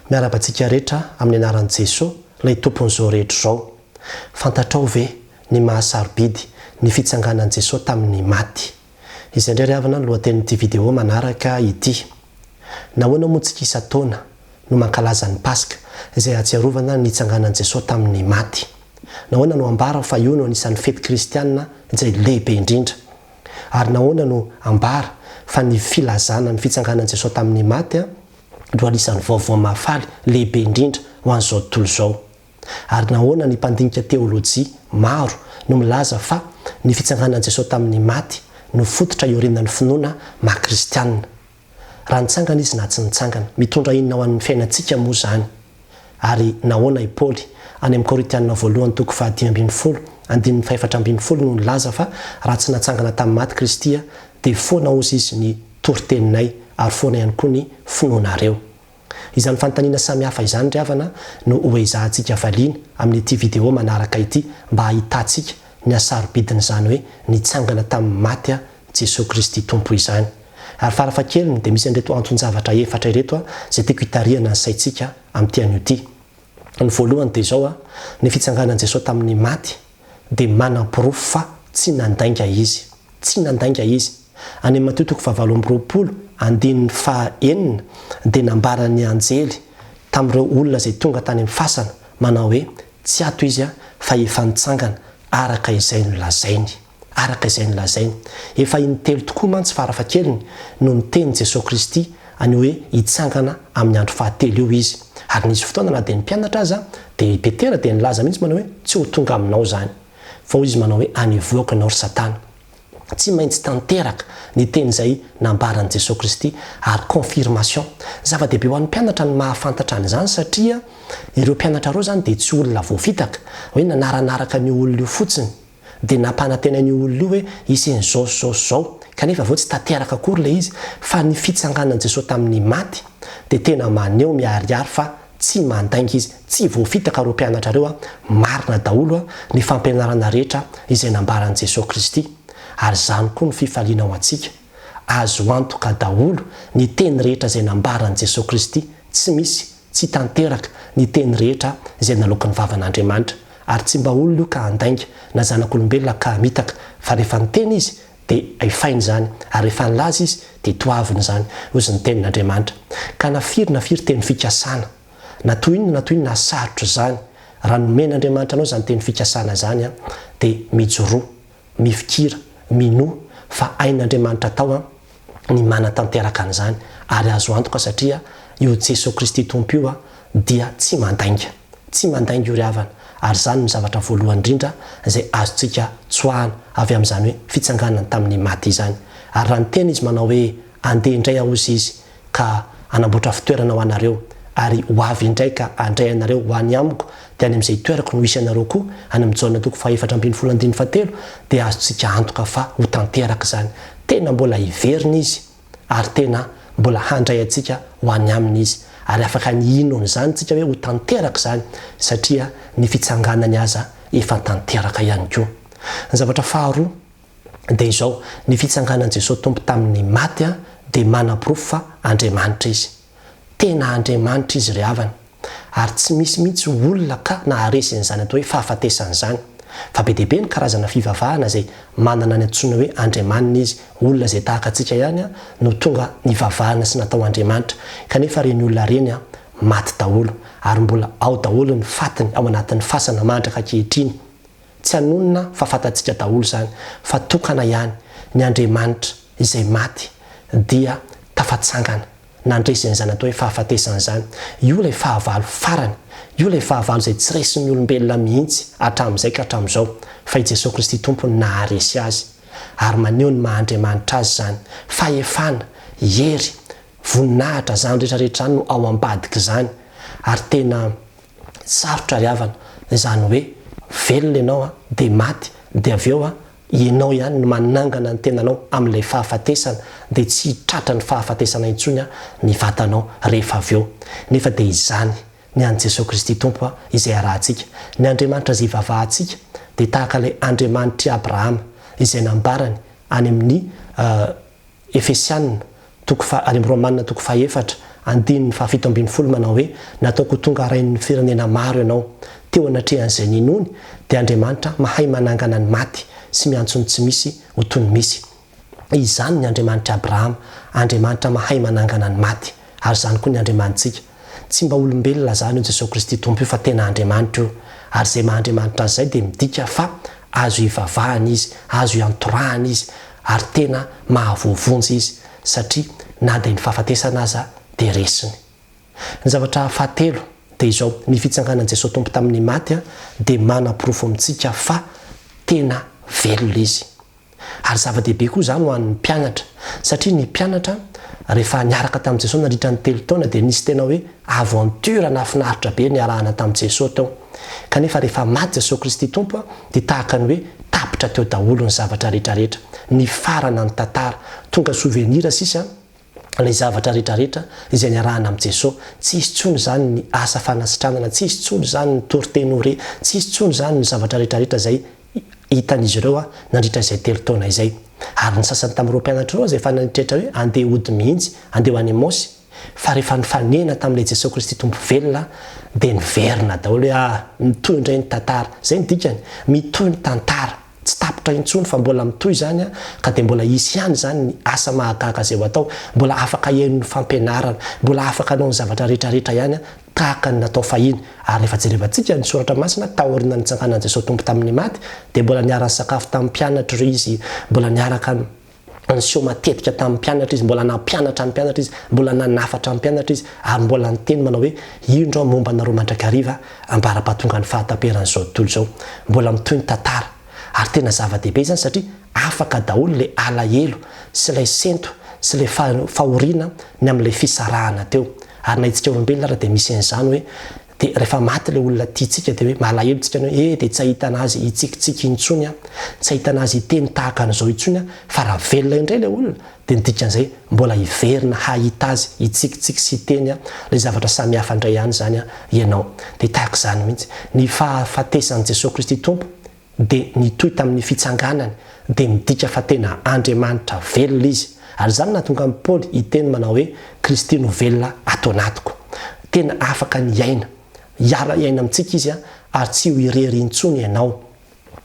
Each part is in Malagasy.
Miarahaba antsika rehetra amin'ny anaran'i Jesoa, ilay Tompon'izao rehetra izao. Fantatrao ve ny maha sarobidy ny fitsanganan'i Jesoa tamin'ny maty? Izay indray ry havana no lohatenin'ity vidéo manaraka ity. Nahoana moa tsika isan-taona no mankalaza ny Paska, izay ahatsiarovana ny nitsanganan'i Jesoa tamin'ny maty? Nahoana no ambara fa io no anisan'ny fety kristiana izay lehibe indrindra? Ary nahoana no ambara fa ny filazana ny fitsanganan'i Jesoa tamin'ny maty no anisan'ny vaovao mahafaly lehibe indrindra ho an'izao tontolo izao? Ary nahoana ny mpandinika teolojia maro no milaza fa ny fitsanganan'i Jesoa tamin'ny maty no fototra iorenan'ny finoana maha kristianina? Raha nitsangana izy na tsy nitsangana, mitondra inona ho an'ny fiainantsika moa izany? Ary nahoana i Paoly, any amin'ny Korintianina voalohany toko faha-15, andininy faha-14 no nilaza fa raha tsy natsangana tamin'ny maty Kristy dia foana hozy izy ny toriteninay ary foana ihany koa ny finoanareo? Izany fanontaniana samihafa izany ry havana no hoezahantsika valiana amin'ity video manaraka ity mba hahitantsika ny hasarobidin'izany hoe nitsangana tamin'ny maty Jesoa Kristy Tompo izany. Ary farafahakeliny dia misy an'ireto anton-javatra efatra ireto izay tiako hitarihana ny saintsika amin'ity anio ity. Ny voalohany dia izao, ny fitsanganan'i Jesoa tamin'ny maty dia manamporofo fa tsy nandainga Izy. Tsy nandainga Izy. Any amin'ny Matio toko fahavalo amby 20 andininy faha-6 dia nambaran'ny anjely tamin'ireo olona izay tonga tany amin'ny fasana manao hoe, Tsy ato Izy fa efa nitsangana araka izay nolazainy. Araka izay nolazainy. Efa intelo tokoa mantsy farafahakeliny no niteny Jesoa Kristy an'io hoe hitsangana amin'ny andro fahatelo io Izy. Ary nisy fotoana na dia ny mpianatra aza dia i Petera dia nilaza mihitsy manao hoe tsy ho tonga aminao izany. Fa hoy Izy manao hoe any ivohako ianao ry Satana. Tsy maintsy tanteraka ny teny izay nambaran'i Jesoa Kristy ary confirmation. Zava-dehibe ho an'ny mpianatra ny mahafantatra an'izany satria ireo mpianatra ireo izany dia tsy olona voafitaka hoe nanaranaraka an'io olona io fotsiny. dia nampanantena an'io olona io hoe hisy an'izao sy izao sy izao, kanefa avy eo tsy tanteraka akory ilay izy, fa ny fitsanganan'i Jesoa tamin'ny maty dia tena maneho miharihary fa tsy mandainga izy, tsy voafitaka ireo mpianatra ireo, marina daholo ny fampianarana rehetra izay nambaran'i Jesoa Kristy, ary izany koa no fifaliana ho antsika, azo antoka daholo ny teny rehetra izay nambaran'i Jesoa Kristy, tsy misy tsy tanteraka ny teny rehetra izay naloaky ny vavan'Andriamanitra. Ary tsy mba olona io ka handainga, na zanak'olombelona ka hamitaka, fa rehefa niteny izy, dia efainy izany, ary rehefa nilaza izy, dia toaviny izany, hozy ny tenin'Andriamanitra. Ka na firy na firy teny fikasana, na toy inona na toy inona hasarotra izany, raha nomen'Andriamanitra anao izany teny fikasana izany, dia mijoroa, Mifikira, minoa fa hain'Andriamanitra atao ny manatanteraka an'izany ary azo antoka satria io Jesoa Kristy Tompo io dia tsy mandainga. Tsy mandainga io ry havana ary izany no zavatra voalohany indrindra izay azontsika tsoahana avy amin'izany hoe fitsanganany tamin'ny maty izany. Ary raha niteny Izy manao hoe andeha indray aho hozy Izy ka hanamboatra fitoerana ho anareo, ary ho avy indray ka handray anareo ho any amiko, dia any amin'izay itoerako no hisy anareo koa, any amin'ny Jaona toko faha-14 andininy fahatelo, dia azontsika antoka fa ho tanteraka izany. Tena mbola hiverina Izy, ary tena mbola handray antsika ho any Aminy Izy. Ary afaka ny hino an'izany isika hoe ho tanteraka izany, satria ny fitsanganany aza efa tanteraka ihany koa. Ny zavatra faharoa. dia izao, ny fitsanganan'i Jesoa Tompo tamin'ny maty dia manaporofo fa Andriamanitra Izy. Tena Andriamanitra Izy ry havana. Ary tsy misy mihitsy olona ka naharesy an'izany atao hoe fahafatesana izany. Fa be dia be ny karazana fivavahana izay manana ny antsoina hoe Andriamaniny izy, olona izay tahaka antsika ihany no tonga nivavahana sy natao Andriamanitra. Kanefa ireny olona ireny maty daholo, ary mbola ao daholo ny fatiny ao anatin'ny fasana mandraka ankehitriny. Tsy hanonona fa fantatsika daholo izany fa tokana ihany ny Andriamanitra izay maty dia tafatsangana nandresy an'izany atao hoe fahafatesana izany. Io ilay fahavalo farany, io ilay fahavalo izay tsy resin'ny olombelona mihitsy hatramin'izay ka hatramin'izao fa i Jesoa Kristy Tompo no naharesy azy ary maneho ny maha Andriamanitra azy izany. Fahefana, hery, voninahitra, izany rehetra rehetra izany no ao ambadik'izany ary tena Sarotra ry havana izany hoe velona ianao dia maty dia avy eo ianao ihany no manangana ny tenanao amin'ilay fahafatesana dia tsy tratra ny fahafatesana intsony ny vatanao rehefa avy eo. Nefa dia izany ny an'i Jesoa Kristy Tompo izay arahantsika. Ny Andriamanitra izay ivavahantsika dia tahaka ilay Andriamanitr'i Abrahama izay nambarany any amin'ny Efesiana toko faha, any amin'ny Romana toko fahefatra, andininy faha-17 manao hoe, Nataoko ho tonga rain'ny firenena maro ianao. Teo anatrehan'izay ninoany, dia Andriamanitra mahay manangana ny maty sy miantso ny tsy misy ho toy ny misy. Izany ny Andriamanitr'i Abrahama, Andriamanitra mahay manangana ny maty. Ary izany koa ny Andriamanitsika. Tsy mba olombelona izany io Jesoa Kristy Tompo io fa tena Andriamanitra io. Ary izay maha Andriamanitra Azy izay dia midika fa azo ivavahana Izy, azo iantorahana Izy, ary tena mahavoavonjy Izy, satria na dia ny fahafatesana aza dia resiny. Ny zavatra fahatelo dia izao, ny fitsanganan'i Jesoa Tompo tamin'ny maty dia manaporofo amintsika fa tena velona Izy. Ary zava-dehibe koa izany ho an'ny mpianatra, satria ny mpianatra rehefa niaraka tamin'i Jesoa nandritra ny telo taona dia nisy tena hoe aventure nahafinaritra be niarahana tamin'i Jesoa teo. Kanefa rehefa maty Jesoa Kristy Tompo dia tahaka ny hoe tapitra teo daholo ny zavatra rehetra rehetra, nifarana ny tantara, tonga souvenir sisa ilay zavatra rehetra rehetra izay niarahana amin'i Jesoa. Tsy hisy intsony izany ny asa fanasitranana, tsy hisy intsony izany ny toriteny ho re, tsy hisy intsony izany ny zavatra rehetra rehetra izay hitan'izy ireo nandritra izay telo taona izay. Ary ny sasany tamin'ireo mpianatra ireo aza efa nieritreritra hoe handeha hody mihitsy, handeha ho any Emaosy, fa rehefa nifanena tamin'ilay Jesoa Kristy Tompo velona dia niverina daholo hoe ah, mitohy indray ny tantara. Izay no dikany, mitohy ny tantara. Tsy tapitra intsony fa mbola mitohy izany ka dia mbola hisy ihany izany ny asa mahagaga izay ho atao, mbola afaka hihaino ny fampianarana, mbola afaka hanao ny zavatra rehetra rehetra ihany tahaka ny natao fahiny. Ary rehefa jerevantsika ny soratra masina taorian'ny nitsanganan'i Jesoa Tompo tamin'ny maty dia mbola niara-nisakafo tamin'ny mpianatra ireo Izy, mbola niaraka niseho matetika tamin'ny mpianatra Izy, mbola nampianatra ny mpianatra Izy, mbola nanafatra ny mpianatra Izy ary mbola niteny manao hoe, Indro Aho momba anareo mandrakariva ambara-pahatongan'ny fahataperan'izao tontolo izao. Mbola mitohy ny tantara. Ary tena zava-dehibe izany satria afaka daholo ilay alahelo sy ilay sento sy ilay fahoriana ny amin'ilay fisarahana teo. Ary na itsika olombelona ara dia misy an'izany hoe dia rehefa maty ilay olona tiantsika dia hoe malahelo tsika ny hoe eh dia tsy ahitana azy hitsikitsiky intsony aho, tsy ahitana azy hiteny tahaka an'izao intsony aho, fa raha velona indray ilay olona dia ny dikan'izay mbola hiverina hahita azy hitsikitsiky sy hiteny ilay zavatra samihafa indray ihany izany ianao. Dia tahaka izany mihitsy. Ny fahafatesan'i Jesoa Kristy Tompo dia nitohy tamin'ny fitsanganany dia midika fa tena Andriamanitra velona Izy. Ary izany no nahatonga an'i Paoly hiteny manao hoe, Kristy no velona ato anatiko. Tena afaka ny hiaina, hiara-hiaina amintsika Izy ary tsy ho irery intsony ianao.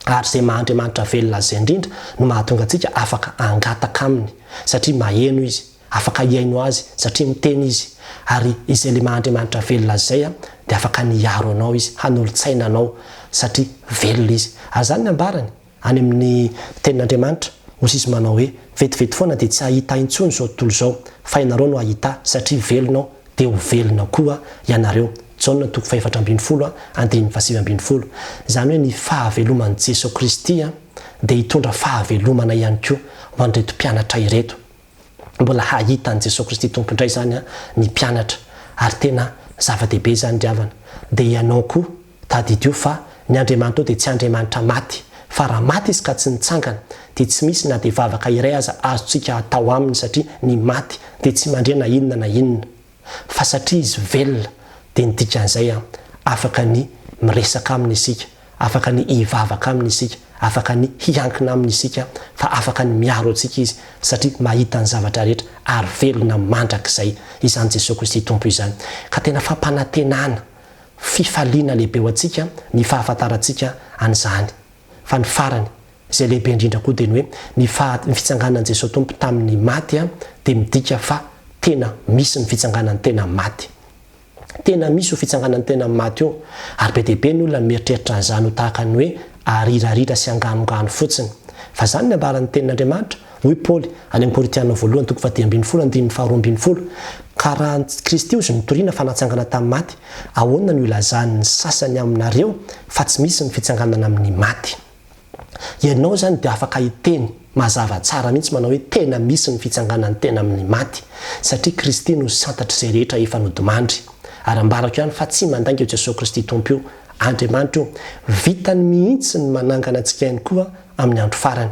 Ary izay maha Andriamanitra velona Azy izay indrindra no mahatonga antsika afaka hangataka Aminy, satria maheno Izy. Afaka hihaino Azy satria miteny Izy, ary izay le maha Andriamanitra velona Azy izay dia afaka ny hiaro anao Izy, hanolo-tsaina anao satria velona Izy. Ary izany ny ambarany any amin'ny tenin'Andriamanitra, hoy Izy manao hoe, Vetivety foana dia tsy hahita Ahy intsony izao tontolo izao, fa ianareo no hahita Ahy, satria velona Aho, dia ho velona koa ianareo. Jaona toko faha-14 andininy faha-19. Izany hoe ny fahaveloman'i Jesoa Kristy dia hitondra fahavelomana ihany koa ho an'ireto mpianatra ireto. Mbola hahita an'i Jesoa Kristy Tompo indray izany ny mpianatra ary tena zava-dehibe izany ry havana. Dia ianao koa tadidio fa ny Andriamanitrao dia tsy Andriamanitra maty fa raha maty Izy ka tsy nitsangana dia tsy misy na dia vavaka iray aza azontsika atao Aminy satria ny maty dia tsy mandre na inona na inona. Fa satria izy velona dia ny dikan'izay an, afaka ny miresaka aminy isika, afaka ny hivavaka aminy isika, afaka ny hiankina aminy isika, fa afaka ny miaro antsika izy satria mahita ny zavatra rehetra ary velona mandrakizay izany Jesoa Kristy Tompo izany. Ka tena fampanantenana, fifaliana lehibe ho antsika ny fahafantarantsika an'izany. Fa ny farany, Izay lehibe indrindra koa dia ny hoe ny faha ny fitsanganan'i Jesoa Tompo tamin'ny maty dia midika fa tena misy ny fitsanganan'ny tena maty. Tena misy io fitsanganan'ny tena maty io ary be dia be ny olona no mieritreritra an'izany ho tahaka ny hoe arirarira sy anganongano fotsiny. Fa izany ny ambaran'ny tenin'Andriamanitra, hoy Paoly any amin'ny Korintiana voalohany toko faha-15 andininy faha-12, Ka raha an'i Kristy hozy no toriana fa natsangana tamin'ny maty, ahoana no ilazan'ny sasany aminareo fa tsy misy ny fitsanganana amin'ny maty? Ianao izany dia afaka hiteny mazava tsara mihitsy manao hoe tena misy ny fitsanganan'ny tena amin'ny maty satria Kristy no santatr'izay rehetra efa nodimandry. Ary ambarako ihany fa tsy mandainga io Jesoa Kristy Tompo io, Andriamanitra io. Vitany mihitsy ny manangana antsika ihany koa amin'ny andro farany.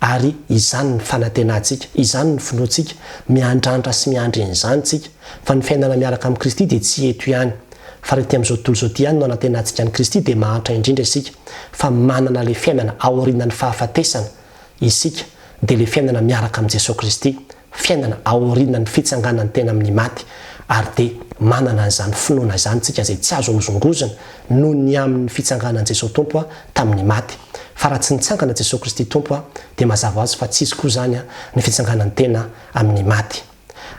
Ary izany ny fanantenantsika, izany ny finoantsika, miandrandra sy miandry an'izany tsika. Fa ny fiainana miaraka amin'i Kristy dia tsy eto ihany. Fa raha ety amin'izao tontolo izao ity ihany no anantenantsika an'i Kristy dia mahantra indrindra isika, fa manana ilay fiainana aorianan'ny fahafatesana isika, dia ilay fiainana miaraka amin'i Jesoa Kristy, fiainana aorianan'ny fitsanganan'ny tena amin'ny maty. Ary dia manana an'izany finoana izany tsika izay tsy azo hozongozona noho ny amin'ny fitsanganan'i Jesoa Tompo tamin'ny maty. Fa raha tsy nitsangana Jesoa Kristy Tompo dia mazava ho azy fa tsy hisy koa izany ny fitsanganan'ny tena amin'ny maty.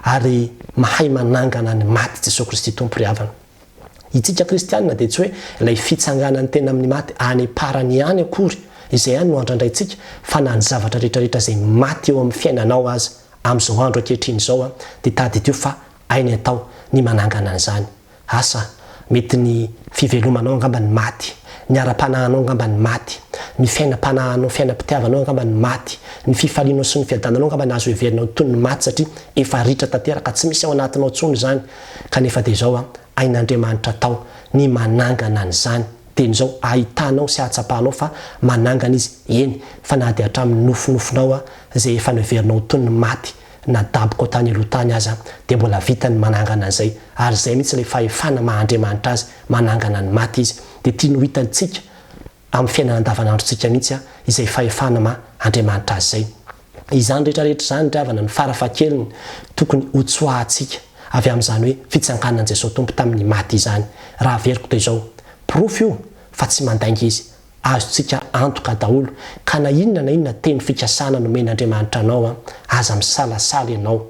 Ary mahay manangana ny maty Jesoa Kristy Tompo ry havana. Itsika kristianina dia tsy hoe ilay fitsanganan'ny tena amin'ny maty any am-parany ihany akory izay ihany no andrandraintsika fa na ny zavatra rehetra rehetra izay maty eo amin'ny fiainanao aza amin'izao andro ankehitriny izao dia tadidio fa hainy atao ny manangana an'izany. Asa, mety ny fivelomanao angamba ny maty, ny ara-panahinao angamba ny maty, ny fiainam-panahinao, fiainam-pitiavanao angamba ny maty, ny fifalianao sy ny fiadananao angamba ny azo heverina ho toy ny maty satria efa ritra tanteraka, tsy misy ao anatinao intsony izany. Kanefa dia izao an, hain'Andriamanitra atao ny manangana an'izany. Dia izao ahitanao sy ahatsapanao fa manangana Izy, eny fa na dia hatramin'ny nofinofinao izay efa noheverinao ho toy ny maty nadaboka tany aloha tany aza dia mbola vitany ny manangana an'izay, ary izay mihitsy ilay fahefana maha Andriamanitra Azy, manangana ny maty Izy. Dia tiany ho hitantsika amin'ny fiainana andavanandrontsika mihitsy izay fahefana maha Andriamanitra Azy izay. Izany rehetra rehetra izany ry havana no farafahakeliny tokony hotsoahantsika avy amin'izany hoe fitsanganan'i Jesoa Tompo tamin'ny maty izany. Raha averiko dia izao, porofo io fa tsy mandainga Izy, azontsika antoka daholo ka na inona na inona teny fikasana nomen'Andriamanitra anao aza misalasala ianao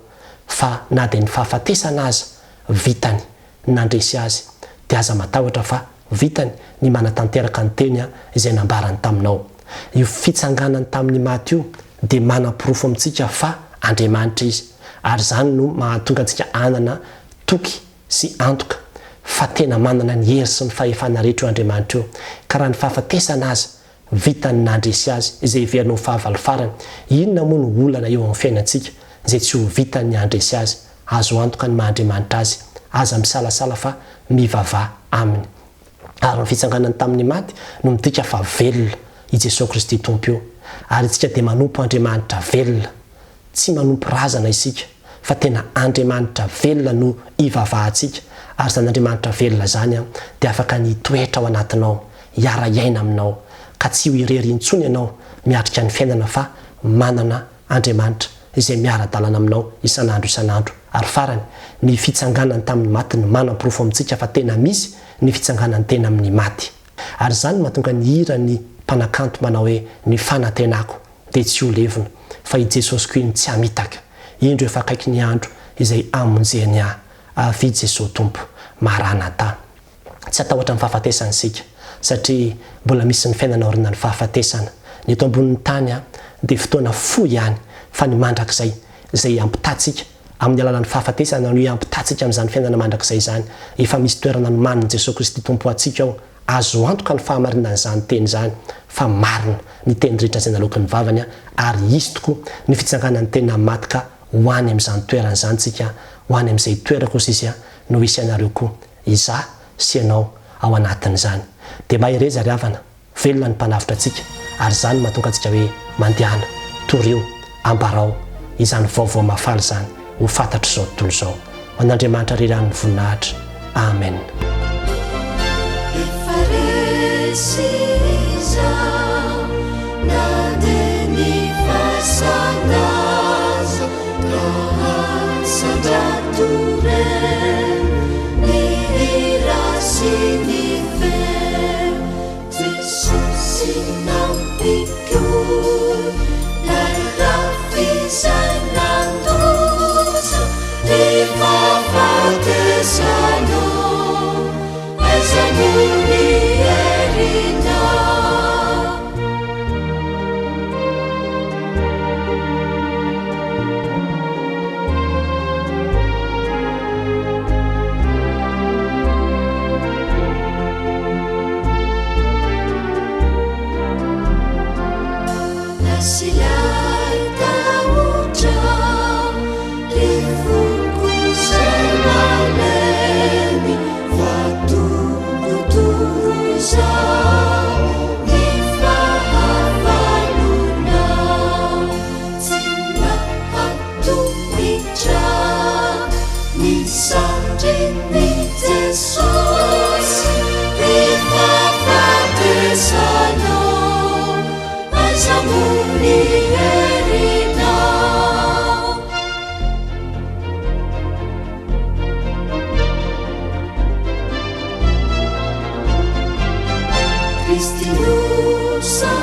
fa na dia ny fahafatesana aza vitany ny nandresy azy dia aza matahotra fa vitany ny manatanteraka ny teny izay nambarany taminao. Io fitsanganany tamin'ny maty io dia manaporofo amintsika fa Andriamanitra Izy ary izany no mahatonga antsika hanana toky sy antoka fa tena manana ny hery sy ny fahefana rehetra io Andriamanitra io ka raha ny fahafatesana aza vitany ny nandresy azy izay heverina ho fahavalo farany, inona moa no olana eo amin'ny fiainantsika izay tsy ho vitany ny handresy azy? Azo antoka ny maha Andriamanitra Azy, aza misalasala fa mivavaha Aminy. Ary ny fitsanganany tamin'ny maty no midika fa velona i Jesoa Kristy Tompo io. Ary isika dia manompo Andriamanitra velona. Tsy manompo razana isika, fa tena Andriamanitra velona no ivavahantsika, ary izany Andriamanitra velona izany dia afaka ny hitoetra ao anatinao, hiara-hiaina aminao, ka tsy ho irery intsony ianao miatrika ny fiainana fa manana Andriamanitra izay miara-dalana aminao isan'andro isan'andro. Ary farany, ny fitsanganany tamin'ny maty no manaporofo amintsika fa tena misy ny fitsanganan'ny tena amin'ny maty. Ary izany no mahatonga ny hiran'ny mpanakanto manao hoe ny fanantenako dia tsy ho levona, fa i Jesosy koa iny tsy hamitaka. Indro efa akaiky ny andro izay hamonjeny ahy. Avia Jesoa Tompo. Maranatha. Tsy hatahotra ny fahafatesana isika, satria mbola misy ny fiainana aorianan'ny fahafatesana. Ny eto ambonin'ny tany dia fotoana fohy ihany, fa ny mandrakizay, izay hiampitantsika amin'ny alalan'ny fahafatesana no hiampitantsika amin'izany fiainana mandrakizay izany. Efa misy toerana nomanin'i Jesoa Kristy Tompo ho antsika ao. Azo antoka ny fahamarinan'izany teny izany fa marina ny teny rehetra izay naloaky ny vavany ary hisy tokoa ny fitsanganan'ny tena maty ka ho any amin'izany toerana izany tsika, ho any amin'izay toerako hozy izy no hisy anareo koa, izaho sy ianao ao anatin'izany. Dia mahereza ry havana. Velona ny Mpanavotra antsika ary izany no mahatonga antsika hoe mandehana, torio, ambarao izany vaovao mahafaly izany ho fantatr'izao tontolo izao. Ho an'Andriamanitra irery ihany ny voninahitra. Amen. Efa resy izaho na dia ny fasana aza ka asandrato re ny hira sy ny feo. Jesosy nampiko lay rafy izay nandoza ny fahafatesanao. Kristy no.